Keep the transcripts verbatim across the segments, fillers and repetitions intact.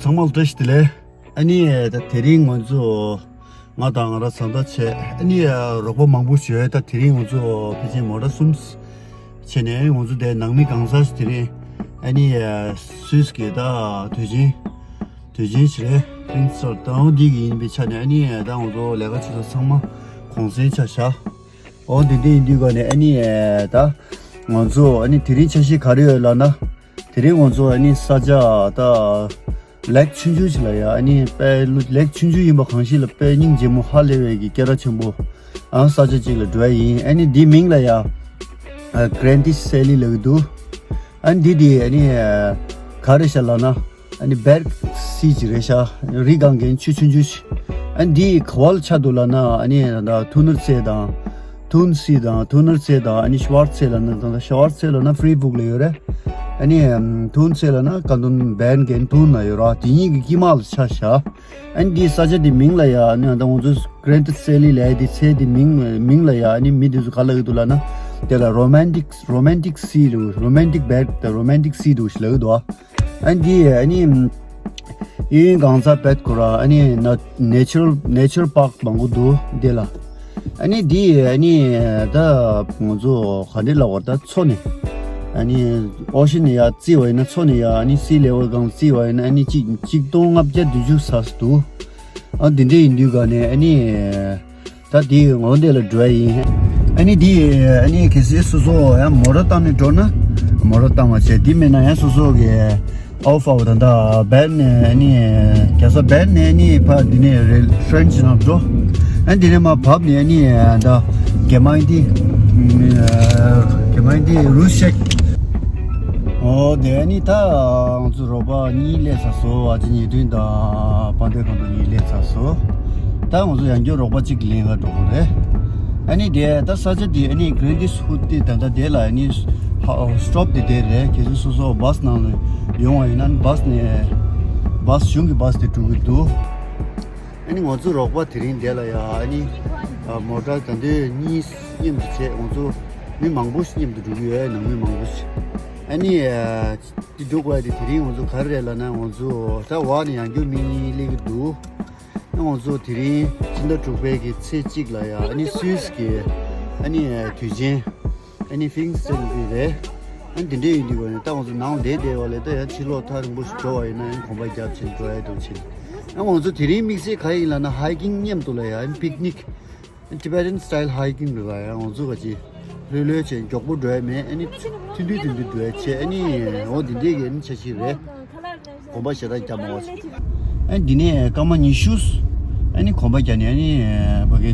ཚང་མ་ལ་བཀྲ་ཤིས་བདེ་ལེགས། ཨ་ནི་ད་དེ་རིང་ང་ཚོ་ང་དང་ང་རང་བཟའ་ཟླ་བྱས་ཨ་ནི་རོགས་པ་མང་པོ་ཞིག་ཡོད། ད་དེ་རིང་ང་ཚོ་ཕལ་ཆེར་མོ་ཊ་གསུམ་བྱས་ནས་ཨ་ནི་ང་ཚོ་དེ་ནང་མི་གང་ཟག་ཞིག་དེ་རིང་ཨ་ནི་སུད་སི་གི་ད་དུས་ཆེན་དུས་ཆེན་ཞིག་རེད། པིན་སོར་ཏང་འདི་གི་ཡིན་པའི་ཆ་ནས་ཨ་ནི་ད་ང་ཚོ་ལས་ཀ་བྱེད་ས་ཚང་མ་གུང་སེང་ཆགས་བཞག་འོ་འདི་འདྲ་ཡིན་དུས་ག་ནས་ཨ་ནི་ད་ང་ཚོ་ཨ་ནི་དེ་རིང་འཆར་གཞི་ག་རེ་ཡོད་ལབ་ན། དེ་རིང་ང་ཚོ་ཨ་ནི་ས་ཆ་ད་ལེགས་ཆུང་ཆུང་ཞིག་ལ་ཡ་ཨ་ནི་དཔེ་ལེགས་ཆུང་ཆུང་ཡིན་པ་གང་ཞིག་ལ་དཔེ་སྙིང་རྗེ་མོ་ཧ་ལས་པའི་གི་སྐད་གྲགས་ཆེན་པོ་ཨང་ས་ཆ་གཅིག་ལ་འགྲོ་ཡ་ཡིན། ཨ་ནི་འདི་མིང་ལ་ཡ་གྷ་རན་ཏི་སེ་ལི་ལབ་ཀྱི་འདུག་ཨ་ནི་འདི་འདི་ཨ་ནི་ག་རེ་ཤག་ལབ་ན། ཨ་ནི་བེར་སི་ཅིག་རེད་ཤག་རི་སྒང་གི་ཆུ་ཆུང་ཆུང་ཞིག་ཨ་ནི་འདི་ག་བ་ལ་ཆགས་འདུག་ལབ་ན། ཨ་ནི་ད་ཐུ་ནར་ཚེ་དང་ཐུན་སི་དང་ཐུ་ནར་ཚེ་དང་ཨ་ནི་ཤ་ཝར་ཚེ་ལབ་ན་ད་ཤ་ཝར་ཚེ་ལབ་ན་ཧྥི་རི་སྦུག་ལ་ཡོད་རེད། ཨ་ནི་ཐུན་ཚེ་ལབ་ན་ཀ་འདོན་བན་གན་ཐུན་ལ་ཡོད་ར། དེ་གཉིས་ཀྱི་དཀྱིལ་མ་ལ་ཆགས་ཤག་ཨ་ནི་འདི་ས་ཆ་འདི་མིང་ལ་ཡ་ཨ་ནི་ད་ང་ཚོ་གྷ་རན་ཏི་སེ་ལི་ལབ་ཡ་འདི་ཚེ་འདི་མིང་མིང་ལ་ཡ་ཨ་ནི་མི་འདི་ཚོ་ག་ལབ་ཀྱི་འདུག་ལབ་ན། དེ་ལ་རོ་མན་ཊིག་རོ་མན་ཊིག་སི་ལབ་རོ་མན་ཊིག་བེར་དང་རོ་མན་ཊིག་སི་འདུག་ཞིག་ལབ་ཀྱི་འདུག་ཨ་ནི་འདི་ཨ་ནི་གཡས་གཡོན་གང་ས་བེད་ཁོ་ར་ཨ་ནི་ན་ནེ་ཆར་ནེ་ཆར་པཱག་མང་པོ་འདུག་འདི་ལ། ཨ་ནི་འདི་ཨ་ནི་ད་ང་ཚོ་ག་འདྲ་ལབ་དགོས་རེད། ད་མཚོ་ནས་ཨ་ནི་ཨོ་ཤན་ནས་ཡར་བརྩིས་པ་ཡིན་ན་མཚོ་ནས་ཡར་ཨ་ནི་སི་ལེ་ཝལ་སྒང་བརྩིས་པ་ཡིན་ན་ཨ་ནི་གཅིག་གཅིག་སྟོང་ལྔ་བརྒྱ་བདུན་ཅུ་ཙམ་འདུག་ཨ་འདི་འདྲ་ཡིན་དུས་ག་ནས་ཨ་ནི། ད་དེའི་ངོ་དེ་ལ་འགྲོ་ཡ་ཡིན། ཨ་ནི་དེ་ཨ་ནི་གལ་སྲིད་སོ་སོ་ཡང་མོ་ཊ་བཏང་ནས་འགྲོ་ན་མོ་ཊ་བཏང་བ་བྱས། དེ་མིན་ན་ཡང་སོ་སོ་གི་ཨའོ་ཧྥའོ་ད་ལྟ་བན་ནས་ཨ་ནི་རྒྱལ་ས་བན་ནས་ཨ་ནི་ཕར་འདི་ནས་རེལ་ཧྥྲན་ཆི་ནང་འགྲོ། ཨ་ནི་འདི་ནས་མར་བབས་ནས་ཨ་ནི་ད་གེ་མ་ཡིན་དེ་གེ་མ་ཡིན་དེ་རུས་ཤེག་ཨོ་དེ་ཨ་ནི་ད་ང་ཚོ་རོགས་པ་གཉིས་སླེབས་ཚར་སོང་། ཨ་ཅེ་ཉི་སྒྲོན་དང་དཔལ་ལྡན་ཁང་དུ་གཉིས་སླེབས་ཚར་སོང་། ད་ང་ཚོ་ཡང་བསྐྱར་རོགས་པ་གཅིག་ལེན་ག་འགྲོ་དགོས་རེད། ཨ་ནི་དེ་ད་ས་ཆ་དེ་ཨ་ནི་གྷ་རན་ཏི་ཧུད་དེ་ད་ལྟ་དེ་ལ་ཨ་ནི་སི་ཊོབ་དེ་དེ་རེད། གལ་སྲིད་སོ་སོ་བྷ་སི་ནང་ལ་ཡོང་བ་ཡིན་ན་བྷ་སི་ནས་བྷ་སི་གཞུང་གི་བྷ་སི་དེ་འགྲོ་གི་འདུག་ཨ་ནི་ང་ཚོ་རོགས་པ་དེ་རིང་དེ་ལ་ཡ་ཨ་ནི་མོ་ཊ་ད་འདོད་གཉིས་མཉམ་དུ་བྱས། ང་ཚོ་མི་མང་པོ་ཞིག་མཉམ་དུ་འགྲོ་གི་ཡོད། ནང་མི་མང་པོ་ཞིག་ཨ་ནི་དེ་འགྲོ་དགོས་ཡ་དེ་དེ་རིང་ང་ཚོ་ག་རེ་རེད་ལབ་ན། ང་ཚོ་ད་འོག་ནས་ཡང་བསྐྱར་མི་གཉིས་སླེབས་ཀྱི་འདུག་ཨ་ང་ཚོ་དེ་རིང་ཕྱི་ཟླ་དྲུག་པའི་གི་ཚེས་གཅིག་ལ་ཡ་ཨ་ནི་སུད་སི་གི་ཨ་ནི་དུས་ཆེན་ཨ་ནི་ཕིང་སི་ཊོན་གི་རེད། ཨ་ནི་དེ་འདྲ་ཡིན་དུས་ད་ང་ཚོ་ནང་བསྡད་བསྡད་པ་ལས་ད་ཡང་ཕྱི་ལོགས་ཐག་རིང་པོ་ཞིག་འགྲོ་བ་ཡིན་ན་ཡང་གོམ་པ་རྒྱབ་ཕྱིན་འགྲོ་ཡ་འདུག་ཕྱིན། ཨ་ང་ཚོ་དེ་རིང་དམིགས་བསལ་ག་ཡིན་ལབ་ན་ཧའི་ཀིང་མཉམ་དུ་ལ་ཡ་ཨ་ནི་པིག་ནིག Tibetan style hiking རེད་ལ་ཡང་ང་ཚོ་ག་ཅི་ལྷོད་ལྷོད་བྱས་མགྱོགས་པོ་འགྲོ་ཡ་མེད། ཨ་ནི་ཐུང་ཐུང་ཐུང་ཐུང་འགྲོ་ཡ་བྱས། ཨ་ནི་འོ་འདི་འདྲས་ཀྱི་ཨ་ནི་འཆར་གཞི་རེད། གོམ་པ་ཞེ་དྲག་རྒྱབ་མ་བ་ཞིག་ཨ་ནི་འདི་ནས་སྐར་མ་ཉི་ཤུ་ཨ་ནི་གོམ་པ་རྒྱབ་ནས་ཨ་ནི་ཕ་གི་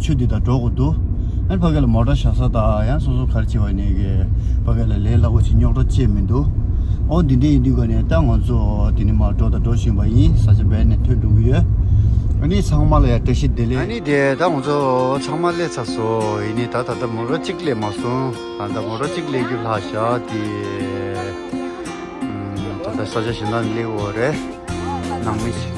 ཆུ་འདི་དང་འགྲོ་དགོས་འདུག་ཨ་ནི་ཕ་གི་ལ་མོ་ཊ་བཞག་ས་དང་ཡང་སོ་སོ་ག་རེ་བྱེད་པ་ནས་གི་ཕ་གི་ལ་ལས་སླ་པོ་ཅིག་རྙོག་དྲ་ཅིག་མི་འདུག་འོ་འདི་འདྲས་ཡིན་དུས་ག་ནས་ད་ང་ཚོ་འདི་ནས་མར་འགྲོ་དང་འགྲོ་བཞིན་པ་ཡིན། ས་ཆ་བན་ནས་ཐོན་འགྲོ་གི་ཡོད། ཨ་ནི་ཚང་མ་ལ་ཡང་བཀྲ་ཤིས་བདེ་ལེགས། ཨ་ནི་དེ་ད་ང་ཚོ་ཚང་མ་སླེབས་ཚར་སོང་། ཡིན་ནའི་ད་ད་ལྟ་མོ་ཊ་གཅིག་སླེབས་མ་སོང་། ད་ལྟ་མོ་ཊ་གཅིག་སླེབས་རྒྱུ་ལྷག་བཞག་དེ། ད་ལྟ་ས་ཆ་གཞན་དག་ནས་སླེབས་ཡོད་རེད། ནང་མི་ཞིག་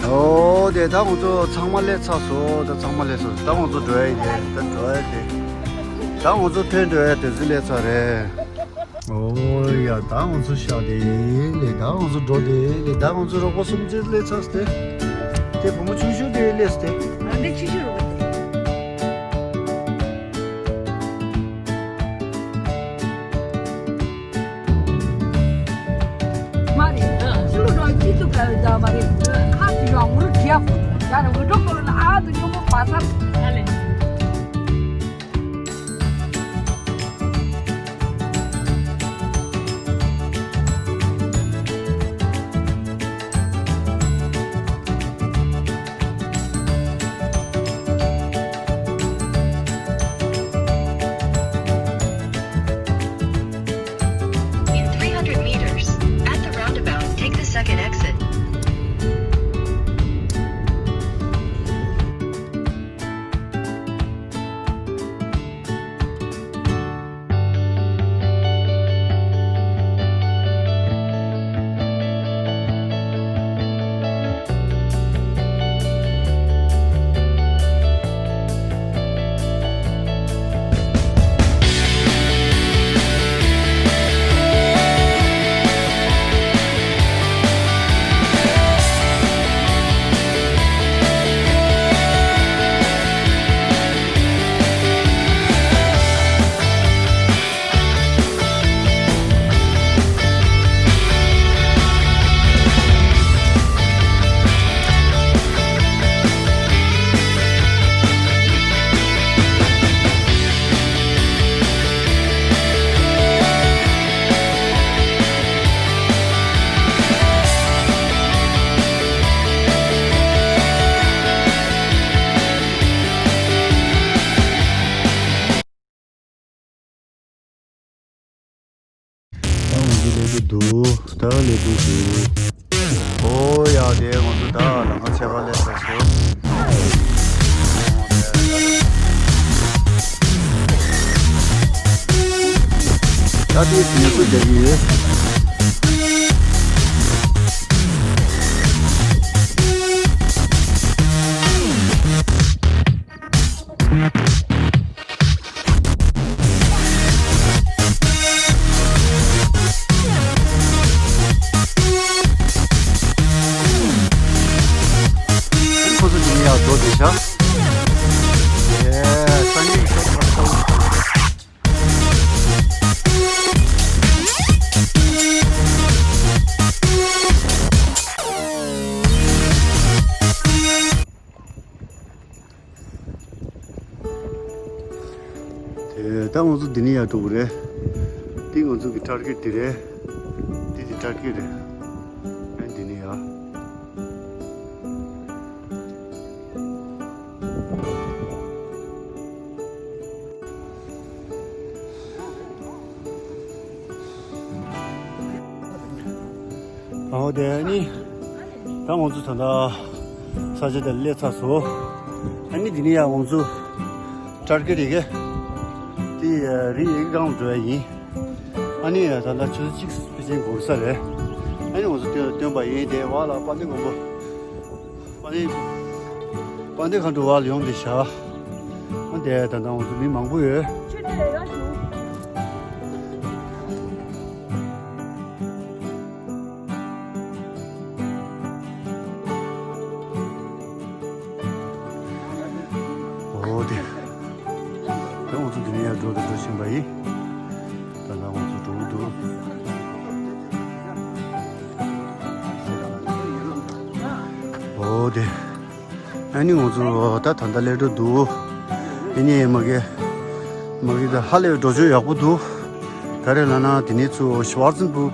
ཨོ་དེ་ད་ང་ཚོ་ཚང་མ་སླེབས་ཚར་སོང་། ད་ཚང་མ་སླེབས་ཚར་སོང་། ད་ང་ཚོ་འགྲོ་ཡ་ཡིན། ད་འགྲོ་ཡ་དེ་ད་ང་ཚོ་ཐོན་འགྲོ་ཡ་དེ་ཚོ་སླེབས་ཚར་རེད། ཨོ་ཡ་ད་ང་ཚོ་ཤག་དེ་ལས་ད་ང་ཚོ་འགྲོ་དེ་ལས་ད་ང་ཚོ་རོགས་པ་གསུམ་ཅིག་སླེབས་ཚར་སོང་དེ། དེ་བུ་མོ་ཆུང་ཤོས་དེ་སླེབས་སོང་དེ། ཨ་འདི་ཆུང་ཤོས་རོགས་པ་དེ། མ་རེད། ཕྱི་ལོགས་འགྲོ་སྐྱིད་སྡུག་དགའ་བའི་མཛའ་མ་རེད། ཁ་ཅིག་ཡང་ངུ་རུ་བྲིས་ཡག་པོ་འདུག་ཡ་ར་འུ་འགྲོ་སྐོར་ལ་ཨ་ཏུ་སྨྱོ་མོ་བ་སར་ཨ་ལེ། ད་ལས་དུས་ཞིག་ཨོ་ཡ་དེ་ང་ཚོ་ད་ལམ་ཁ་ཕྱེད་ཀ་སླེབས་ཚར་སོང་། ད་དེ་ཉེ་ཚུལ་རྒྱག་གི་ཡོད། ཁོ་ཚོ་དེ་ནས་ཡར་འགྲོ་བསྡད་ཤག་ཨེ། སང་ཉིན་ཤོག་ཁ་ཁ། དེ་ད་ང་ཚོ་འདི་ནས་ཡར་འགྲོ་གི་རེད། འདི་ང་ཚོ་གི་ཊར་གེཊ་འདི་རེད། འདི་འདི་ཊར་གེཊ་རེད། ཨ་འདི་ནས་ཡར། ཨོ་དེ་ནི་ད་ང་ཚོ་ད་ལྟ་ས་ཆ་དེར་སླེབས་ཚར་སོང་། ཨ་ནི་འདི་ནས་ཡར་ང་ཚོ་ཊར་གེཊ་རེད་གི། དེ་རི་ཡི་གེ་སྒང་འགྲོ་ཡ་ཡིན། ཨ་ནི་ད་ལྟ་ཆུ་ཚོད་གཅིག་ཕལ་ཆེར་འགོར་ས་རེད། ཨ་ནི་ང་ཚོ་སྟོན་སྟོན་པ་ཡིན། དེ་བ་ལ་དཔལ་ལྡན་མགོན་པོ། དཔལ་ལྡན། དཔལ་ལྡན་མཁའ་འགྲོ་བ་ལ་ཡོང་བསྡད་ཤག་ཨ་དེ་ད་ལྟ་ང་ཚོ་མི་མང་པོ་ཡོད། ཨོ་དེ། ད་ང་ཚོ་འདི་ནས་ཡར་འགྲོ་དང་འགྲོ་བཞིན་པ་ཡིན། ད་ལྟ་ང་ཚོ་འགྲོ་གི་འདུག་ཨོ་དེ། ཨ་ནི་ང་ཚོ་ད་ད་ལྟ་སླེབས་འགྲོ་འདུག་ཨ་ནི་མ་གི། མ་གི་ད་ཧ་ལས་འགྲོ་བྱོལ་ཡག་པོ་འདུག་ག་རེ་ལབ་ན་དེ་ནས་ཚུར་ཤུ་ཝར་ཙེན་བུར་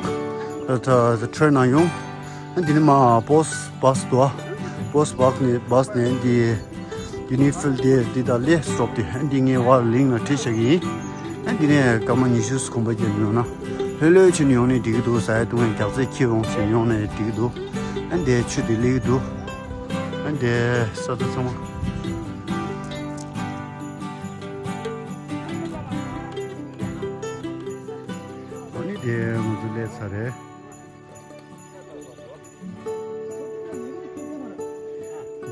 ཊེན་ནང་ཡོང་། ཨ་འདི་ནས་མར་པོ་སི་བྷ་སི་འདུག་པོ་སི་བྷ་སི་ནས་བྷ་སི་ནས་འདི། ཡུ་ནི་ཕིལ་དེ་འདི་དང་ལེ་སི་ཊོབ་དེ་ཨ་འདི་ངའི་བར་ལིང་ལ་བྲིས་བཞག་གི་ཡིན། ཨ་འདི་ནས་སྐར་མ་ཉི་ཤུ་གོམ་པ་བརྒྱབ་ཡོང་ན། ལྷོད་ལྷོད་བྱས་ནས་ཡོང་ནས་འགྲིག་གི་འདུག་ཟ་ཡ་འཐུང་ཡ་རྒྱགས་ཚད་ཁྱེར་འོང་བྱས་ནས་ཡོང་ནས་འགྲིག་གི་འདུག་ཨ་འདི་ཆུ་དེ་སླེབས་ཀྱི་འདུག་ཨ་འདི་ས་མཚམས་ཚང་མ། ཨ་ནི་དེ་ང་ཚོ་སླེབས་ཚར་རེད།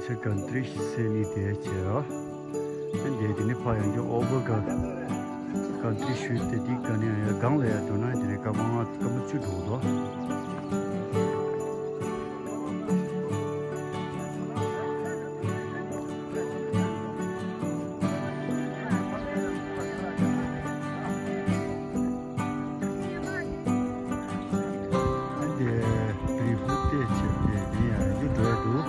ཆེ་གན་ཏྲི་ཟེར་ནི་དེ་བྱས་རོ། ཨ་འདི་དེ་ནི་ཕ་ཡང་གི་ཨོ་བོ་ག་གན་ཏྲི་ཞུས་ཏེ་འདི་ག་ནས་ཡང་སྒང་ལ་ཡང་འགྲོ་ན་དེ་ནི་སྐར་མ་ལྔ་སྐར་མ་བཅུ་འགྲོ་གི་འདུག་ཨ་འདི་བི་ཧུ་ཏེ་བྱས་ཏེ་འདི་ཡང་རྒྱུ་འགྲོ་ཡ་འདུག་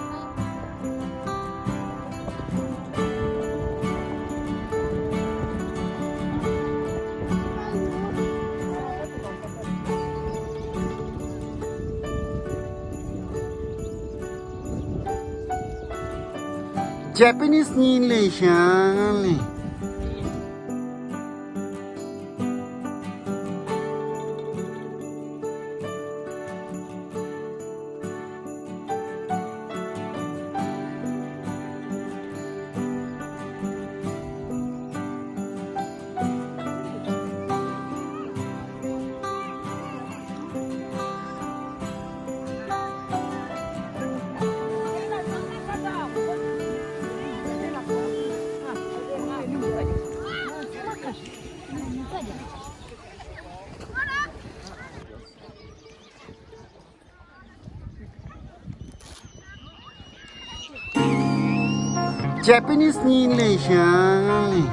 ཇ་པ་ནིས་གཉིས་ལེན་ཤང་ལེན། ཇ་པ་ནིས་གཉིས་ལེན་ཤང་ལེན།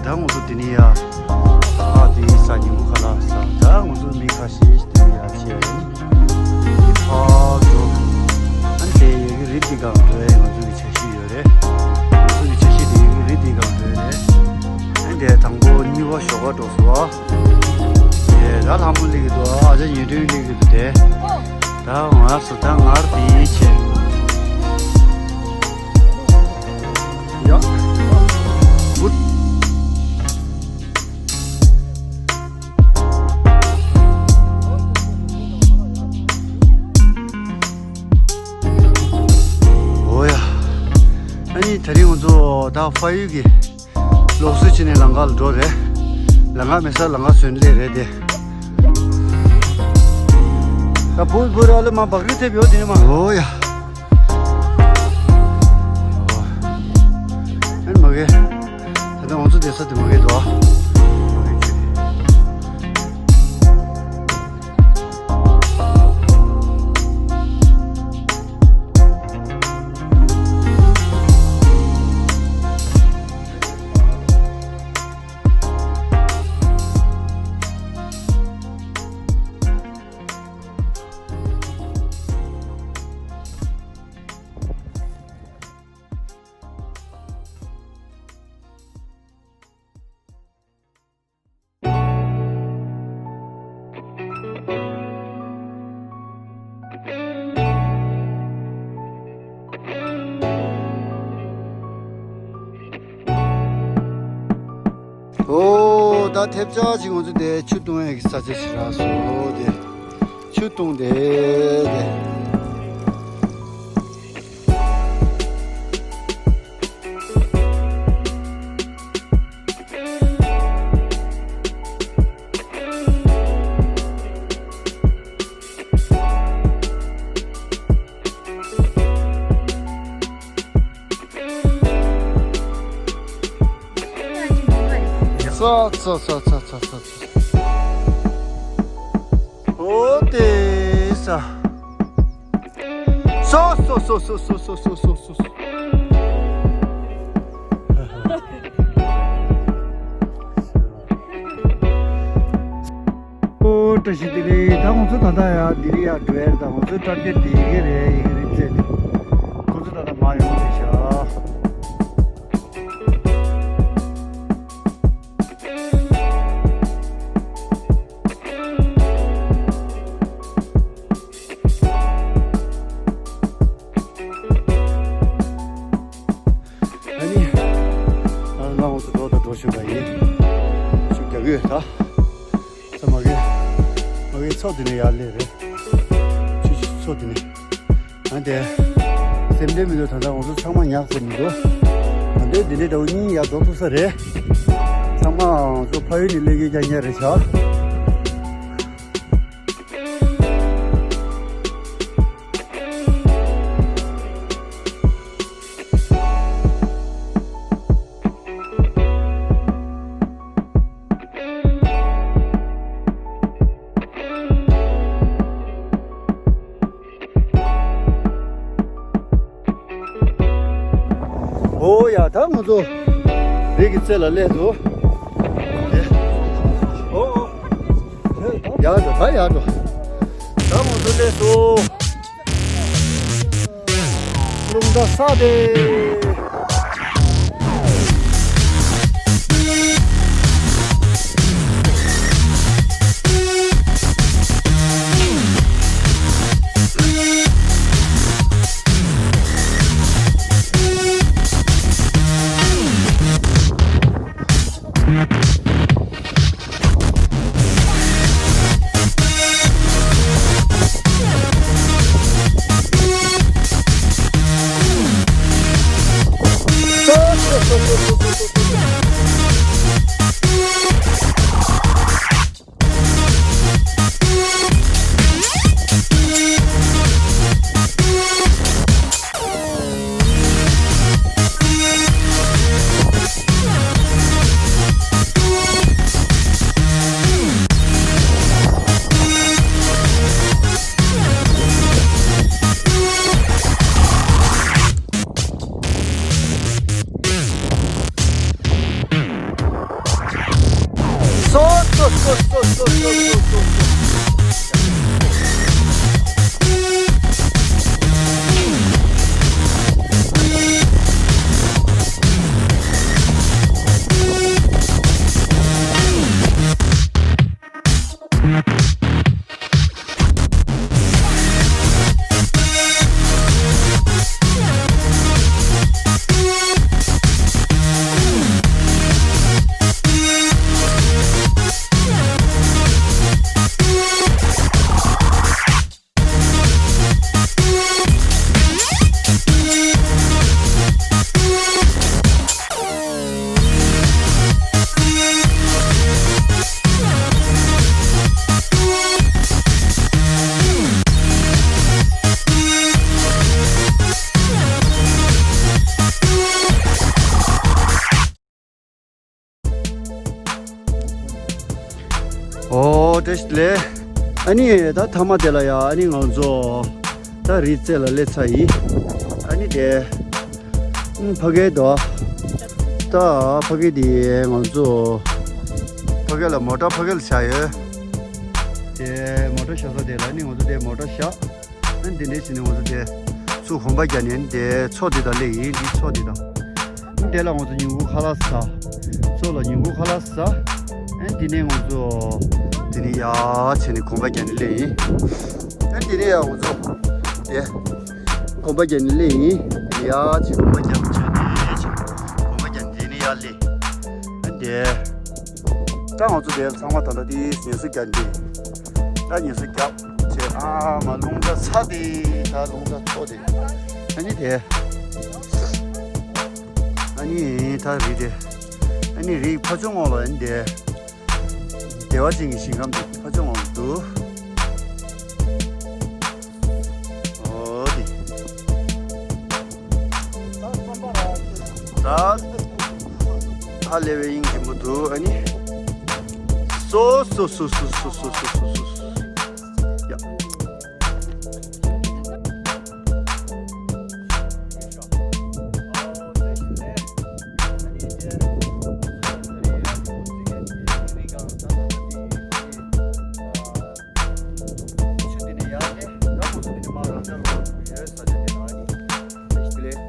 ད་ང་ཚོ་འདི་ནས་ཡར་ཨ་དེ་ས་ཉིན་མོ་ཁ་ལག་ཟ། ད་ང་ཚོ་མི་ཁ་ཤས་ཤིག་འདི་ནས་ཡར་ཕྱིན། འདི་ཕར་འགྲོ། ཨ་ནི་དེ་ཡ་གི་རི་འདི་སྒང་འགྲོ་ཡ་ང་ཚོ་གི་འཆར་གཞི་ཡོད་རེད། ང་ཚོ་གི་འཆར་གཞི་དེ་ཡ་གི་རི་འདི་སྒང་འགྲོ་ཡ་རེད། ཨ་ནི་དེ་དང་པོ་གཉིས་པ་ཞོགས་ཀ་འགྲོ་སོང་ཨ། ཡེ་ད་ལྷ་མོ་སླེབས་ཀྱི་འདུག་ཨ། ཨ་ཅག་ཉི་སྒྲོན་སླེབས་ཀྱི་འདུག་དེ། ད་ང་སུ་ད་ངར་དེ་ཡིན་ཆེ། ཡ། འུ། འོ་ཡ། ཨ་ནི་དེ་རིང་ང་ཚོ་ད་ཕ་ཡུལ་གྱི་ལུགས་སྲོལ་བྱས་ནས་ལམ་ཁ་ལ་འགྲོ་རེད། ལམ་ཁ་མེད་ས་ལམ་ཁ་བཟོས་ནས་སླེབས་རེད་དེ། ད་བུ་བུ་ར་ལ་མ་བག་རི་ཐེབས་ཡོད་དེ་ནི་མ། འོ་ཡ། ཨན་མ་གེ། ད་ལྟ་ང་ཚོ་བསྡད་ས་དེ་མ་གེ་འདུག་ཨ། ཨོ། ད་ཐེབས་ཆག་ཅིག་ང་ཚོ་དེ་ཆུ་བཏུང་ཡག་གི་ས་ཆ་ཞིག་རག་སོང་། དེ་ཆུ་བཏུང་དེ་དེ། ས་ས་ས། ཨོ་དེ་ས། སོ་སོ། ཨོ་བཀྲ་ཤིས་བདེ་ལེགས། ད་ང་ཚོ་ད་ལྟ་ཡ་འདི་རི་ཡ་འགྲོ་ཡ་རེད། ད་ང་ཚོའི་ཊར་གེཊ་དེ་ཡི་གེ་རེད། ཡི་གེ་རེད་ཟེར་ནས་ཁོ་ཚོ་ད་ལྟ་མར་ཡོང་བསྡད་ཤག་ཨ་ནི། ཨ་ལ་འོང་དུ་འགྲོ་དང་འགྲོ་ཤུགས་དང་ཡིན། ཤུགས་རྒྱག་གི་ཡོད་ད། ཚ་མ་གི། མ་གི་ཚོགས་དེ་ནས་ཡར་སླེབས་རེད། ཆུ་ཆུ་ཚོགས་དེ་ནས། ཨ་དེ། སེམས་ཁྲལ་མི་འདུག་ད་ལྟ་ང་ཚོ་ཚང་མ་ཉག་ཟེར་མི་འདུག་ང་ཚོའི་འདི་འདྲའི་འདྲ་བོ་གཉིས་ཡར་འགྲོ་ཐུབ་ས་རེད། ཚང་མ་ང་ཚོ་ཕ་ཡུལ་ནས་སླེབས་ཀྱི་རྐྱང་རྐྱང་རེད་ཤག་ཨོ་ཡ། ད་ང་ཚོ་རི་གི་རྩེ་ལ་སླེབས་འདུག་ཨོ་ཨོ། ཡར་འགྲོ། ད་ཡར་འགྲོ། ད་ང་ཚོ་སླེབས་འདུག་རླུང་རྟ་ས་དེ། ཨོ་བཀྲ་ཤིས་བདེ་ལེགས། ཨ་ནི་ད་མཐའ་མ་དེ་ལ་ཡ་ཨ་ནི་ང་ཚོ་ད་རི་རྩེ་ལ་སླེབས་ཚར་ཡིན། ཨ་ནི་དེ་ཨུམ་ཕ་གིའི་དོ། ད་ཕ་གི་དེ་ང་ཚོ་ཕ་གི་ལ་མོ་ཊ་ཕ་གི་ལ་བཞག་ཡོད། དེ་མོ་ཊ་བཞག་ས་དེ་ལ་ཨ་ནི་ང་ཚོ་དེ་མོ་ཊ་བཞག་ཨ་འདི་ནས་ཕྱིན་ནས་ང་ཚོ་དེ་ཚུར་གོམ་པ་རྒྱག་ནས་དེ་མཚོ་འདི་དང་སླེབས་ཡིན། འདི་མཚོ་འདི་དང་། ཨ་འདི་ལ་ང་ཚོ་ཉིན་གུང་ཁ་ལག་ཟ། མཚོ་ལ་ཉིན་གུང་ཁ་ལག་ཟ། ཨ་འདི་ནས་ང་ཚོ་དེ་ནས་ཡར་ཕྱིན་ནས་གོམ་པ་རྒྱག་ནས་སླེབས་ཡིན། ཨ་འདི་ནས་ཡར་ང་ཚོ་དེ་གོམ་པ་རྒྱག་ནས་སླེབས་ཡིན། དེ་ནས་ཡར་ཕྱིན་གོམ་པ་རྒྱག་ནས་ཕྱིན་ནས་ཕྱིན་གོམ་པ་རྒྱག་ནས་དེ་ནས་ཡར་སླེབས། ཨ་འདི། ད་ང་ཚོ་དེ་ཚང་མ་ད་ལྟ་དེ་ཉལ་ས་རྒྱག་འདི། ད་ཉལ་ས་རྒྱབ་བྱས་ཨ་མ་རླུང་རྟ་ཚ་དེ་ད་རླུང་རྟ་མཐོ་དེ། ཨ་ནི་དེ། ཨ་ནི་ད་རི་དེ། ཨ་ནི་རི་ཕ་ཆུ་ངོགས་ལ་ཨ་ནི་དེ། བདེ་བ་ཅན་གྱི་ཞིང་ཁམས་དེ་ཕ་ཆུ་ངོགས་ལ་འདུག་ཨོ་དེ། ད་ཧ་ལས་པའི་དབྱིངས་ཆེན་པོ་འདུག་ཨ་ནི། སོ་སོ་སོ། ཡ། ཆུ་དེ་ནས་ཡར་ནས་ད་ཁོ་ཚོ་དེ་ནས་མར་རང་ཅག་ལོག་ཡོད་ས་ཆ་དེ་ནང་ནི་ཞིག་ལས།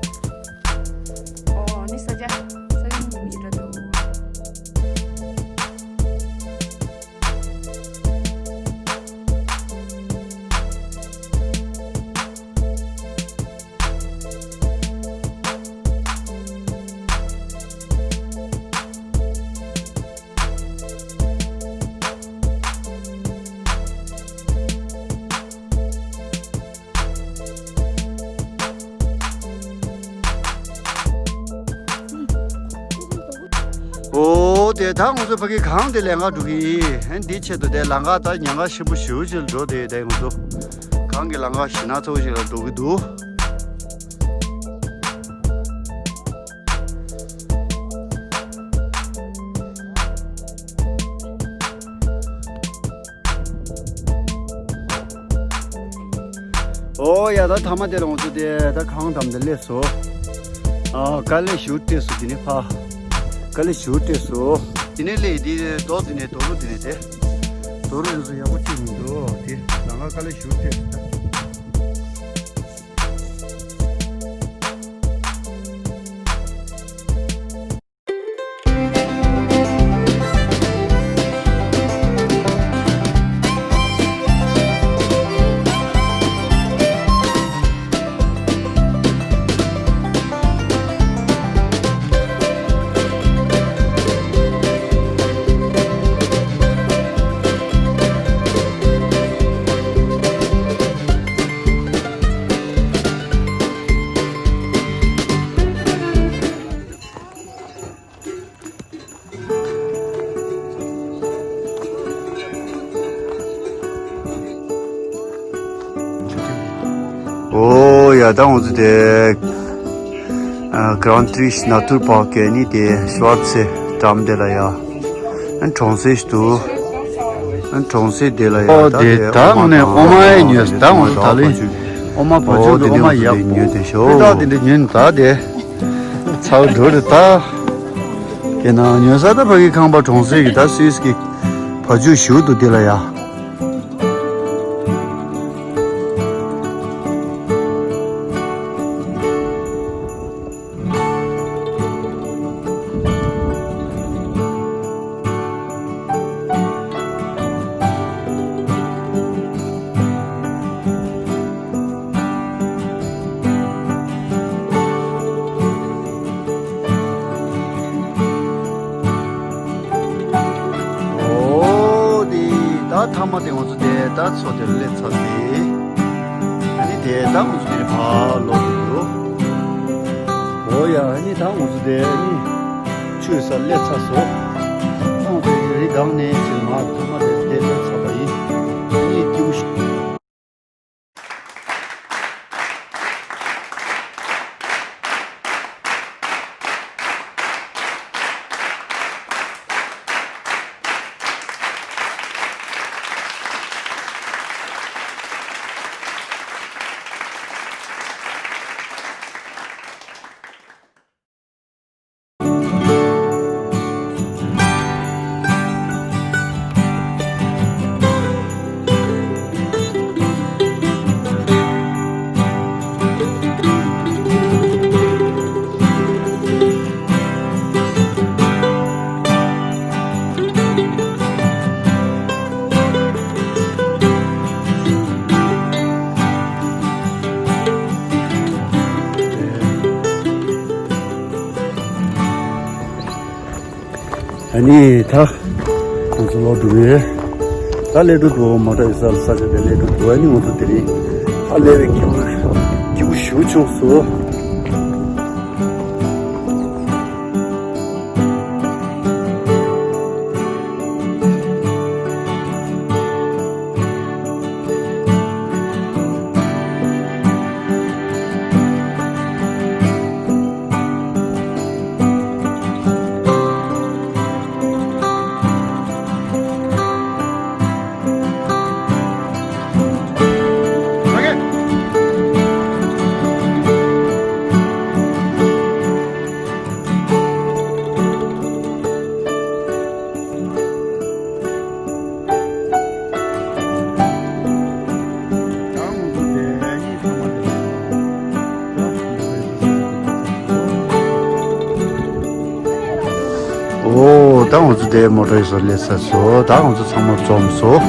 ཨོ་ནི་ས་ཆ་ས་ཆ་ནི་མི་འདྲ་འདུག་ཨོ་དེ་ད་ང་ཚོ་ཕ་གི་གངས་དེ་ལམ་ཁ་འགྲོ་གི་ཡིན། འདི་ཆེད་དུ་དེ་ལམ་ཁ་ད་ཉེན་ཁ་ཆེན་པོ་ཞེ་པོ་ཅིག་འགྲོ་དེ་དེ་ང་ཚོ་གངས་ཀྱི་ལམ་ཁ་ཞེ་དྲག་ཚ་པོ་ཞིག་ལ་འགྲོ་གི་འདུག་ཨོ་ཡ་ད་ཐ་མ་དེ་ལ་ང་ཚོ་དེ་ད་གངས་འགྲམ་དུ་སླེབས་སོང་། ཨ་དཀའ་ལས་ཞེ་པོ་སྤྲད་སོང་། དེ་ནས་ཕར་དཀའ་ལས་ཞེ་པོ་སྤྲད་སོང་། དེ་ནས་སླེབས་དེ་རྡོ་དེ་ནས་རྡོ་རུ་དེ་ནས་དེ་རྡོ་རུ་དེ་ཚོ་ཡག་པོ་ཅིག་མི་འདུག་དེ་ལམ་ཁ་དཀའ་ལས་ཞེ་པོ་སྤྲད་སོང་ད། ཨོ་ཡ་ད་ང་ཚོ་དེ་ཨ་Grand Triche Natur Park གི་ནི་དེ་Schwarze Tram དེ་ལ་ཡ་ཨ་གྲོང་གསེབ་ཞིག་འདུག་ཨ་གྲོང་གསེབ་དེ་ལ་ཡ་ཨོ་ད་དེ་དེ་ད་དངོས་གནས་དབུ་མ་ཡ་ཉོས་ད་ང་ཚོ་ད་ལོ་དབུ་མ་བ་ཕྱུགས་ཀྱི་དབུ་མ་ཡག་པོ་སྤུས་དག་དེ་འདྲ་ཉོས་ནི་ད་དེ། ཚ་བོ་འགྲོ་རེད་ད། དེ་ན་ཉོ་ས་ད་ཕ་གི་ཁང་པ་གྲོང་གསེབ་ཀྱི་ད་སུད་སི་གི་ བ་ཕྱུགས་ཞུ་འདུག་འདི་ལ་ཡ། འོ་དེ་ད་ཐ་མ་དེ་ང་ཚོ་དེ་ད་མཚོ་དེར་སླེབས་ཚར་ཏེ། ཨ་ནི་དེ་ད་ང་ཚོ་དེ་ཕར་ལོག་འགྲོ་གི་འདུག་འོ་ཡ། ཨ་ནི་ད་ང་ཚོ་དེ་ཨ་ནི་ཆུའི་སར་སླེབས་ཚར་སོང་། ང་ཚོ་རི་སྒང་ནས་ཅིག་མར་ཐ་མ་དེ་དེ་སླེབས་ཚར་བ་ཡིན། ཨ་ནི་སྐྱིད་པོ་ཞིག་ཨ་ནི་ད་ང་ཚོ་ལོག་འགྲོ་གི་ཡོད། ད་སླེབས་འགྲོ་འདུག་མོ་ཊ་ཡོད་ས་ལ་ས་ཆ་དེ་སླེབས་འགྲོ་འདུག་ཨ་ནི་ང་ཚོ་དེ་རིང་ཧ་ལས་པའི་སྐྱིད་པོ་སྐྱིད་པོ་ཞེ་པོ་བྱུང་སོང་། འོ། ད་ང་ཚོ་དེ་མོ་ཊ་ཡོད་ས་སླེབས་ཚར་སོང་། ད་ང་ཚོ་ཚང་མ་འཛོམས་སོང་།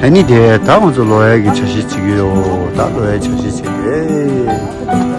ཨ་ནི་དེ་ད་ང་ཚོ་ལོག་ཡག་གི་འཆར་གཞི་བྱེད་ཀྱི་ཡོད། ད་ལོག་ཡག་འཆར་གཞི་བྱེད་ཀྱི་ཡོད།